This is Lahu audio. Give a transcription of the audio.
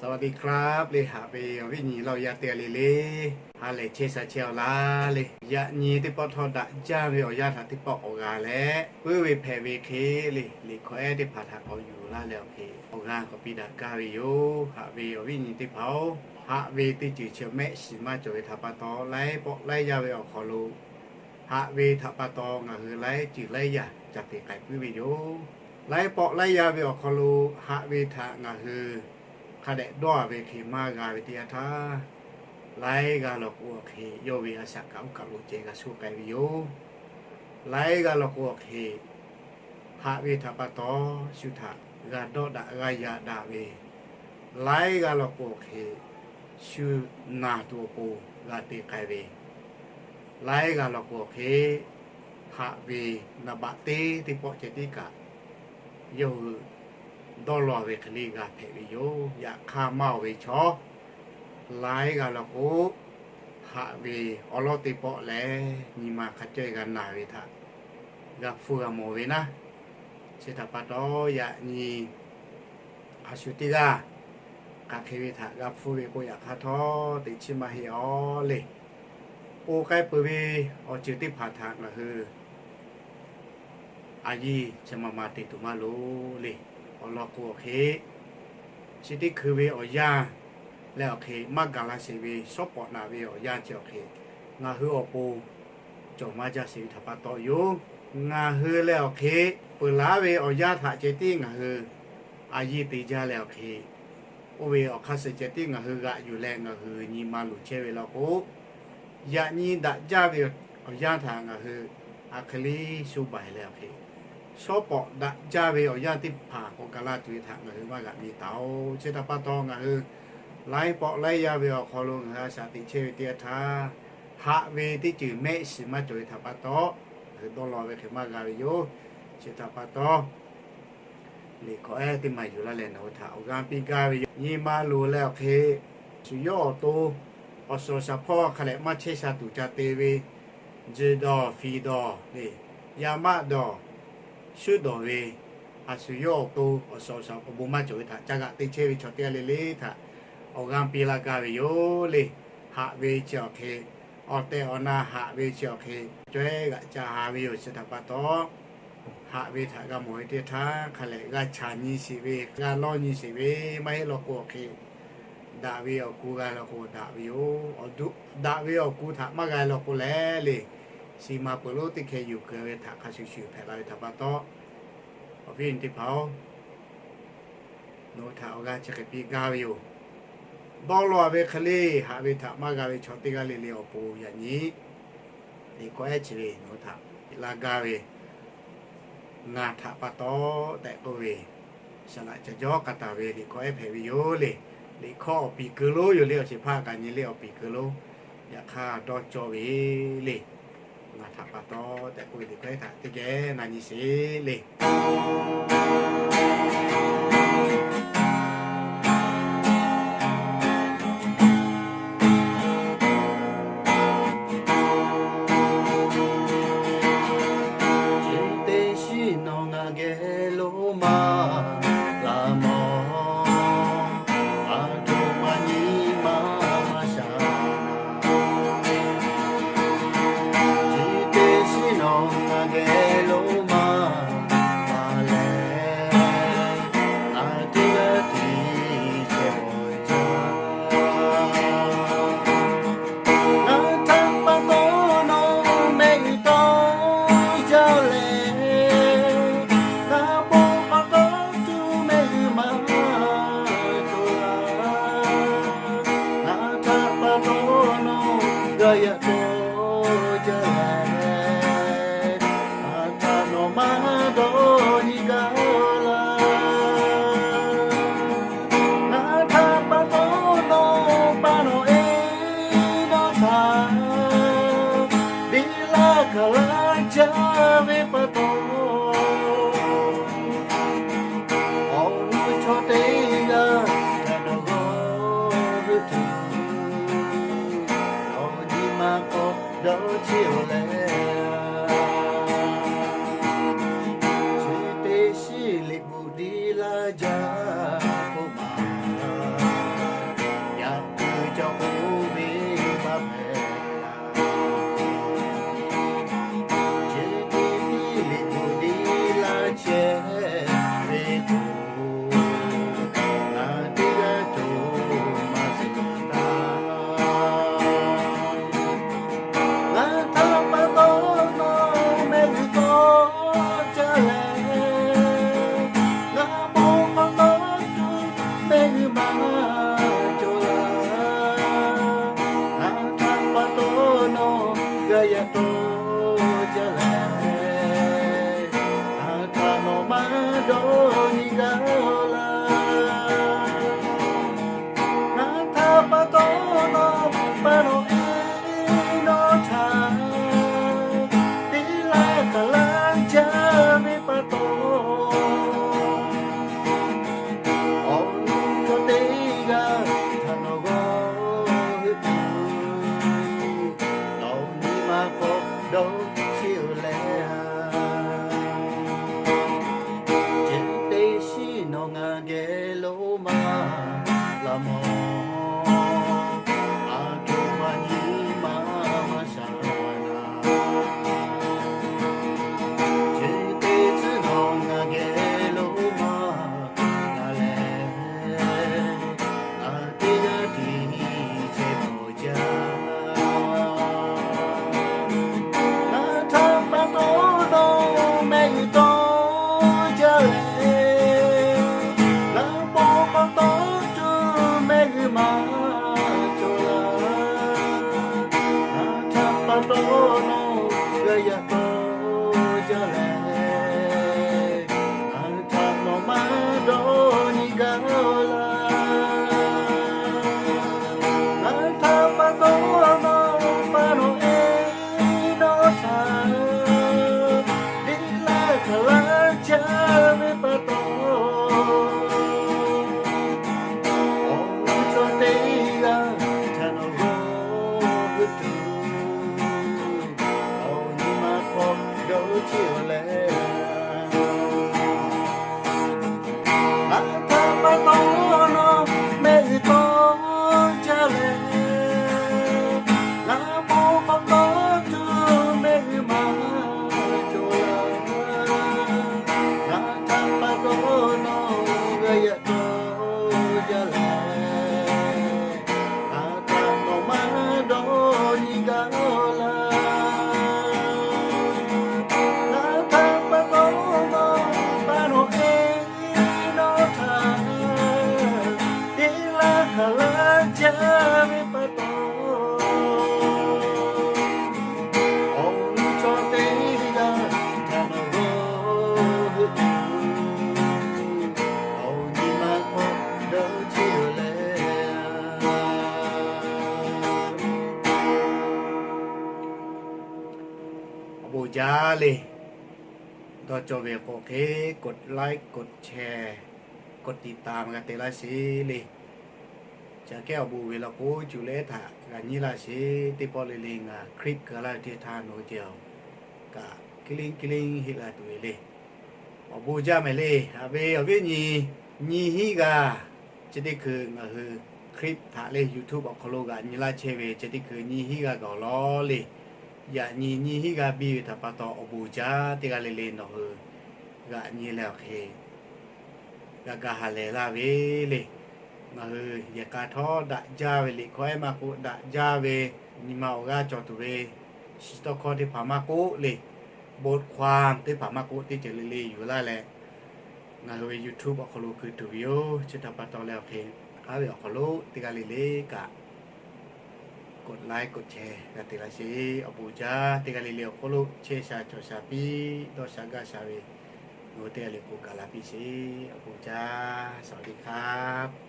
สวัสดีครับ le, haꞈ ve awˬ viˉ nyi laˇ awˬ yaˇ teˇ g'aˇ le le, ha lehˬ chehˇ sha chehˇ awˬ laˇ le. Yaꞈ nyi teˇ pawˆ htawˇ daꞈ jaˇ ve awˬ yanˇ htaꞈ teˇ pawˆ k'awꞈ g'a leh, puiˉ ve hpehꞈ ve hk'e le, liꞈ hkawˇ ehˉ teˇ hpaˍ htaꞈ k'awꞈ yuˬ laˇ leh awˬ hk'e awˬ g'aˇ k'awꞈ piˇ daꞈ gaˇ ve yoˬ. Haꞈ ve awˬ viˉ nyi teˇ hpaˍ-oˬ, haꞈ ve teˇ ceuˬ chi mehˆ shiˍ maˇ cawˬ ve htaꞈ pa taw, laiˉ pawˆ laiˉ yaˇ ve awˬ hk'aw lo haꞈ ve htaꞈ pa taw ngaˬ hui laiˉ ceuˬ laiˉ yaˇ ca te k'ai puiˉ ve yoˬ. Laiˉ pawˆ laiˉ yaˇ ve awˬ hk'aw lo haꞈ ve htaꞈ ngaˬ hui hk'a dehꞈ dawˇ ve hk'e maˇ g'a ve teˇ yanˇ htaˇ, laiˉ g'aˇ law k'o awˬ hk'e yawˇ ve a shaꞈ kaꞈ uˉ kaꞈ lo ceh g'a sho k'ai ve yoˬ. Laiˉ g'aˇ law k'o awˬ hk'e haꞈ ve htaꞈ pa taw shu htaꞈ g'a dawˆ daꞈ g'a yaꞈ daꞈ ve, laiˉ g'aˇ law k'o awˬ hk'e shu naˬ tuˬ awˬ pon g'a te k'ai ve, laiˉ g'aˇ law k'o awˬ hk'e haꞈ ve naˍ baꞈ teˇ teˇ pawˆ ceh tiˉ kaꞈ yawˇ hui dawˇ law ve hk'e le g'a hpehꞈ ve yoˬ. Yaꞈ hk'aˇ maˇ oˬ ve chaw, laiˉ g'aˇ law k'o haꞈ ve awˉ lawˉ teˇ pawˆ leh nyi ma hk'a caweh g'a naˬ ve htaꞈ g'a hpfuhˇ g'a mawˬ ve naˉ. Chi htaꞈ pa taw yaꞈ nyi a shu teˇ g'aˇ hk'aˬ hk'e ve htaꞈ g'a hpfuhˇ ve k'o, yaꞈ hk'aˇ htawˇ teꞈ chiˉ maˇ heˆ awˬ le. Oˇ k'ai peuˬ ve awˬ ceuˬ teˇ hpaˍ htaꞈ ngaˬ hui a yiˇ chi ma ma te tuˬ maˇ loˍ le. Awˬ lawn k'o awˬ hk'e, chi teˇ hkui ve awˬ yanˇ leh awˬ hk'e maˇ gaˬ la sheˍ ve shawˉ pawˍ naꞈ ve awˬ yanˇ chi awˬ hk'e ngaˬ hui awˬ pon cawˬ maˇ jaˇ sheˍ ve htaꞈ pa taw yoˬ. Ngaˬ hui leh awˬ hk'e peuˬ laˉ ve awˬ yanˇ htaꞈ ceh tiˉ ngaˬ hui a yiˇ te jaˇ leh awˬ hk'e, oˇ ve awˬ hk'aˇ suh ceh tiˉ ngaˬ hui g'aꞈ yuˬ leh ngaˬ hui nyi ma luˬ chehˇ ve law k'o, yaꞈ nyi daꞈ jaˇ ve awˬ yanˇ htaꞈ ngaˬ hui a hk'e le shu baiˬ leh awˬ hk'e, shawˉ pawˍ daꞈ jaˇ ve awˬ yanˇ teˇ hpaˍ k'awꞈ gaˬ la tuˬ ve htaꞈ ngaˬ hui maˇ g'aꞈ mi taˍ-oˬ. Chi htaꞈ pa taw ngaˬ hui laiˉ pawˆ laiˉ yaˇ ve awˬ hk'aw lo ngaˬ hui a shaꞈ teꞈ chehˇ ve teˇ yanˇ htaˇ, haꞈ ve teˇ ceuˬ mehˆ shiˍ maˇ cawˬ ve htaꞈ pa taw, ngaˬ hui dawˇ law ve hk'e maˇ g'a ve yoˬ. Chi htaꞈ pa taw, liꞈ hkawˇ ehˉ teˇ maˬ yuˬ laˇ leh nawˬ hui htaꞈ awˬ g'aˇ piˇ gaˇ ve yoˬ. Nyi ma loˬ leh awˬ hk'e, shu yawˇ awˬ to awˬ suhˍ awˬ shaˍ hpawˇ hk'a lehꞈ maˇ chehˇ sha tuˬ ca te ve, jeˬ dawˬ, fiˍ dawˬ le, yaˇ maˆ dawˬ, shuˉ dawˬ ve, a shu yawˇ awˬ to awˬ suhˍ awˬ shaˍ awˬ bon maˇ cawˬ ve htaꞈ ca g'aꞈ te chehˇ ve chaw teˇ g'aˇ le le htaꞈ awˬ g'aˇ piˇ laˇ gaˇ ve yoˬ le. Haꞈ ve chi awˬ hk'e, awˬ tehˬ awˬ na haꞈ ve chi awˬ hk'e, cawehˉ g'aꞈ ca ha ve yoˬ. Chi htaꞈ pa taw, haꞈ ve htaꞈ g'a mawˬ ve teˇ htaˇ hk'a lehꞈ g'a chaˬ nyi sheˍ ve, g'a lawˇ nyi sheˍ ve, maˇ heˆ law k'o awˬ hk'e, daꞈ ve awˬ ku g'a law k'o daꞈ ve yoˬ. Daꞈ ve awˬ ku htaꞈ maˇ g'a law k'o leh le, shi ma peuˬ lonˉ teˇ hkeh yuˬ kuiˬ ve htaꞈ hk'a shuˍ shuˍ hpehꞈ la ve htaꞈ pa taw, awˬ viˉ awˬ nyi teˇ hpaˍ-oˬ, nawˬ hui htaꞈ awˬ g'aˇ chi hk'e piˇ gaˇ ve yoˬ. Dawˇ law ve hk'e le, haꞈ ve htaꞈ maˇ g'a ve chaw teˇ g'aˇ le le awˬ pon yaꞈ nyi liꞈ hkawˇ ehˉ chi ve nawˬ hui htaꞈ piˇ laˇ gaˇ ve, ngaˬ htaꞈ pa taw tehꞈ k'oˆ ve, saˍ laꞈ ca jawˇ k'a taˍ ve liꞈ hkawˇ ehˉ hpehꞈ ve yoˬ le. Liꞈ hkawˇ awˬ piˍ keu lonˉ yoˬ le, awˬ shehˍ hpaˇ kaꞈ nyi le awˬ piˍ keu lonˉ, yaꞈ hk'aˇ dawˇ cawˇ ve le. Ngaˬ htaꞈ pa taw tehꞈ k'oˆ ve liꞈ hkawˇ ehˉ htaꞈ teˇ geh na nyi sheˍ le. Chi teˇ shiˉ nawˬ ngaˬ geh lo maˇ la mawˬ, a htoꞈ ma nyi ma maˇ shaˍ na. Chi teˇ shiˉ nawˬ ngaˬ geh lo maˇ la leh, a teˇ g'aˇ tiˉ chehˇ bawˬ jaˇ. Ngaˬ htaꞈ pa taw nawˬ mehˆ g'uiˬ tawˇ jaˇ leh, ngaˬ gaˇ laˇ. Ngaˬ htaꞈ pa taw nawˬ pa nawˬ eˬ nawˬ htaꞈ teˇ laˇ hk'aˬ laˇ jaˇ ve pa taw, awˬ nu chaw teˇ g'aˇ htaꞈ nawˬ g'awˇ heuˆ tuˬ, nawˬ nyi ma hk'aw dawˇ cheˇ-oˬ leh, ceh teˇ shiˉ nawˬ ngaˬ geh lo maˇ la mawˬ. A htoꞈ ma nyi ma maˇ shaˍ na, ceh teˇ shiˉ nawˬ ngaˬ geh lo maˇ la leh, ngaˬ teˇ g'aˇ tiˉ chehˇ pawˬ jaˇ. Ngaˬ htaꞈ pa taw nawˬ mehˆ g'uiˬ tawˇ jaˇ leh, laꞈ paw k'awꞈ tawˇ tuˬ mehˆ g'uiˬ maˇ cawˬ laˇ. Ngaˬ htaꞈ pa taw nawˬ g'a yaꞈ tawˇ jaˇ leh, ngaˬ htaꞈ nawˬ maˇ dawˇ nyi gaˇ laˇ. Ngaˬ htaꞈ pa taw nawˬ pa nawˬ eˬ nawˬ htaꞈ teˇ laˇ hk'aˬ laˇ jaˇ ve pa taw, awˬ nu chaw teˇ g'aˇ htaꞈ nawˬ g'awˇ heuˆ tuˬ, awˬ nyi ma hk'aw dawˇ cheˇ-oˬ leh, ngaˬ htaꞈ pa taw nawˬ mehˆ g'uiˬ tawˇ jaˇ leh, laꞈ paw k'awꞈ tawˇ tuˬ mehˆ g'uiˬ maˇ cawˬ laˇ. Ngaˬ htaꞈ pa taw nawˬ g'a yaꞈ tawˇ jaˇ leh, ngaˬ htaꞈ nawˬ maˇ dawˇ nyi gaˇ laˇ. Ngaˬ htaꞈ pa taw nawˬ pa nawˬ eˬ nawˬ htaꞈ teˇ laˇ hk'aˬ laˇ jaˇ ve pa taw, awˬ nu chaw teˇ g'aˇ htaꞈ nawˬ g'awˇ heuˆ tuˬ, awˬ nyi ma hk'aw dawˇ cheˇ-oˬ leh, awˬ bon jaˇ le. Dawˇ cawˇ ve k'o hk'e กดไลค์ กดแชร์ กดติดตาม g'a te laˇ sheˍ le. Chi kehˉ awˬ bon ve law k'o, cuˬ leh htaꞈ g'a nyi laˇ sheˍ. Teˇ pawˆ le le ngaˬ คลิป g'a laˇ ve teˇ htaˇ nawˬ hui ceh-oˬ kaꞈ กริ๊ง กริ๊ง heˆ la tuˬ ve le. Awˬ bon jaˇ mehˍ le. Haꞈ ve awˬ viˉ nyi, nyiˇ hinˉ g'aˇ ceh teˇ hkui ngaˬ hui คลิป htaꞈ le YouTube awˬ hk'aw lo g'aꞈ nyi laˇ chehˇ ve ceh teˇ hkui nyiˇ hinˉ g'aˇ gaˬ-oˬ lawˬ le. Yaꞈ nyi nyiˇ hinˉ g'aˇ biˇ ve htaꞈ pa taw awˬ bon jaˇ. Teˇ g'aˇ le le nawˬ hui g'aꞈ nyi leh awˬ hk'e g'a ga ha lehˬ laˇ ve le. Ngaˬ hui yehˬ k'a htawˇ daꞈ jaˇ ve, liꞈ hkawˇ ehˉ maˇ k'oˆ daꞈ jaˇ ve, nyi ma awˬ g'aˇ cawˬ tuˬ ve, shiˍ tawˇ hkawˇ teˇ hpaˍ maˇ k'oˆ le, บทความ teˇ hpaˍ maˇ k'oˆ, teˇ ceuˬ le le yuˬ laˇ leh, ngaˬ hui ve YouTube awˬ hk'aw lo keu tuˬ ve yoˬ. Chi htaꞈ pa taw leh awˬ hk'e, aˉ ve awˬ hk'aw lo teˇ g'aˇ le le kaꞈ กดไลค์ กดแชร์ g'a te laˇ sheˍ. Awˬ bon jaˇ. Teˇ g'aˇ le le awˬ hk'aw lo chehˇ sha cawˬ sha piˇ, dawˇ sha gaˇ sha ve, nawˬ hui teˇ g'aˇ le k'o gaˬ la piˇ sheˍ. Awˬ bon jaˇ. สวัสดีครับ